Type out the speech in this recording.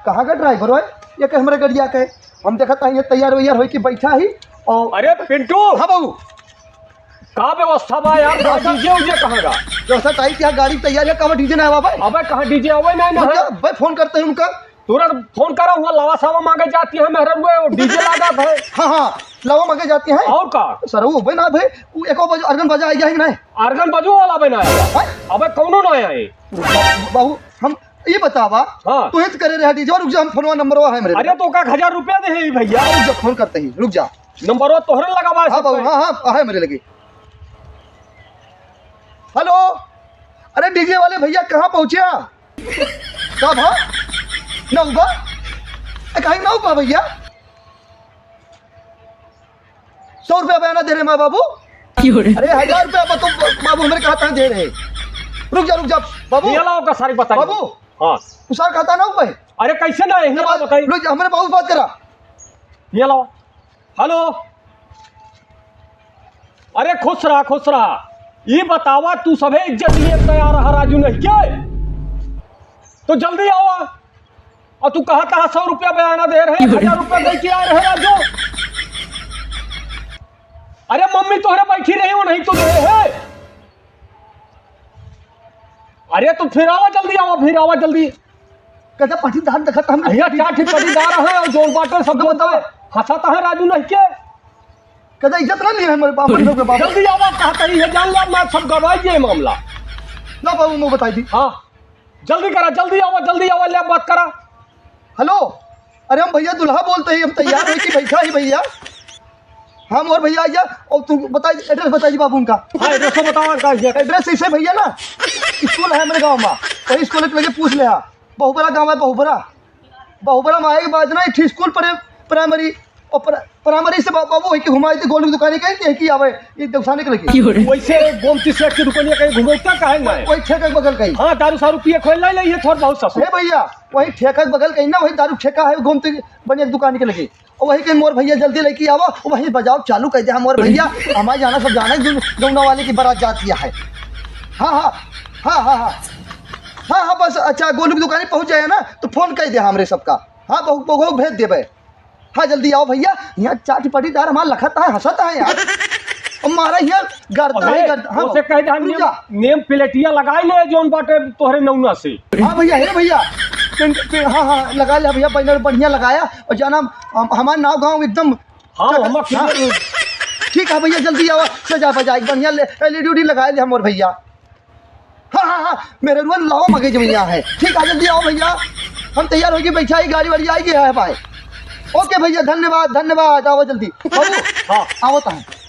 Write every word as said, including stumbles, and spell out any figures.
कहाँ का ड्राइवर है? ये के हमरे गड़िया के? हम देखत हई, ये तैयार वैयार होई के बैठा ही। और अरे पिंटू! हाँ बाबू। का व्यवस्था बा यार? हाँ, सर। डीजे उजे कहाँ का? व्यवस्था टाइट, यहाँ गाड़ी तैयार है, कहाँ डीजे ना आवा भाई? अबे कहाँ डीजे आवे ना, ना रुक है? जा, भाई फोन करते हैं उनका। तुरंत फोन करा, हुआ लावा सावा मांगे जाती है, मेहररुआ, वो डीजे लागत है। हाँ, हाँ, लावा मांगे जाती है। और का? सर, वो भाई ना भाई, वो एको बजे अर्गन बजा आई है कि नहीं? अर्गन बजू वाला बे ना आया। हैं? अबे कौनो ना आया है। बाबू, हम ये बतावा, हाँ। तू हित करे रहा डीजे, रुक जा, हम फोनवा नंबरवा है मेरे अरे लगे। तो का हजार रुपया दे है भैया। रुक जा, फोन करते ही, रुक जा। नंबरवा तोहरे लगावा हाँ बाबू, सकता है। हाँ, हाँ, है मेरे लगे। हेलो, अरे डीजे वाले भैया कहाँ पहुँचे? का भा? नौबा? ए, कहीं नौबा भैया? सौ रुपया बयाना दे रहे माँ बाबू। क्यों रे? अरे हजार रुपया बा-, तो बाबू हमरे कहता है दे रहे। रुक जा, रुक जा बाबू। ये लाओ का सारी बताई। बाबू। हाँ। उसार कहता ना ऊपर। अरे कैसे ना है? ये बात बताई। रुक जा, हमरे बाबू से बात करा। ये लाओ। हेलो। अरे खुश रहा, खुश रहा। ई बतावा, तू सभे इज्जत लिए तैयार रहा राजू नहीं के? तो जल्दी आवा। और तू कहा, कहा सौ रुपया बयाना दे रहे, हजार रुपया दे के आ रहे राजू। अरे मम्मी तोहरे बैठी रही हो, नहीं तो दे है। अरे तू फिर आवा, जल्दी आवा, फिर आवा जल्दी। कहता पाटीदार देखत हम भैया, चार ठे पाटीदार है और जोन बाटे सब तो बताओ। हंसाता है राजू नहीं के। कहता इज्जत ना लिए हमारे बाप, हम लोग के बाप। जल्दी आवा, कहता ही है, जान ला, मैं सब गवाई ये मामला। ना बाबू, मैं बताई दी। हाँ, जल्दी करा, जल्दी आवा, जल्दी आवा, ले बात करा। हेलो, अरे हम भैया दुल्हा बोलते ही, हम तैयार होई कि बैठा ही भैया। हम और भैया आइया, और तू बताई, एड्रेस बताई बाबू उनका। हाँ, एड्रेस तो बताओ उनका, ये एड्रेस इसे भैया ना, स्कूल है मेरे गाँव में, वही स्कूल के लगे पूछ ले। हाँ, बहुबरा गाँव है, बहुबरा। बहुबरा में आए के बाद ना, एक ठे स्कूल पड़े, प्राइमरी, और प्रा-, प्राइमरी से बा-, बाबू, है कि घुमाई दे, गोलू की दुकान है, कहीं, कहीं की आवे, ये दौसाने के लगे। क्यों रे? वैसे गोमती सेठ की दुकानिया कहीं घुमौता काहे ना है? वही ठेका के बगल कहीं। हाँ, दारू सारू पिए खोल लाई, लाई, ये थोड़ बहुत ससुर। हे भैया, वही ठेका के बगल कहीं ना, वही दारू ठेका है, गोमती बनिया की दुकान के लगे। और वही कहीं मोर भैया जल्दी लेके आवा, और वही बजाओ चालू कर दे, हम और भैया, हमारे जाना सब जाना है, जो-, जमुना वाले की बारात जाती है। हाँ, हाँ, हाँ, हाँ, हाँ। हाँ, हाँ, बस, अच्छा, गोलू की दुकान पहुँच जाए ना, तो फोन कर दे हमरे सबका। हाँ, बहु-, बहु भेज देबे। हाँ, जल्दी आओ भैया, यहाँ चाट पाटीदार हमार लखत है, हंसत है यार। हमारा यहाँ गड़ता है, अबे, गड़ता, हाँ, उसे कह दे, हम रुक नेम, जा। नेम प्लेटिया लगाई ले, जौन बाटे तोहरे नौना से। हाँ भैया, हे भैया, पिंड, पिंड, हाँ, हाँ, लगा ले भैया, बैनर बढ़िया लगाया, और जाना हम, हमार नाव गाँव एकदम हाँ, चक-, हम हाँ। ठीक है भैया, जल्दी आओ, सजा बजा के बढ़िया ले, एलईडी उडी लगाए ले हमर भैया। हाँ, हाँ, हाँ, मेहररुआ लाओ मगे जब यहाँ है। ठीक है, जल्दी आओ भैया, हम तैयार होके बैठा ही, गाड़ी वाड़ी आई गया है भाई। ओके भैया, धन्यवाद, धन्यवाद, आओ जल्दी। बाबू, हाँ। आवत है।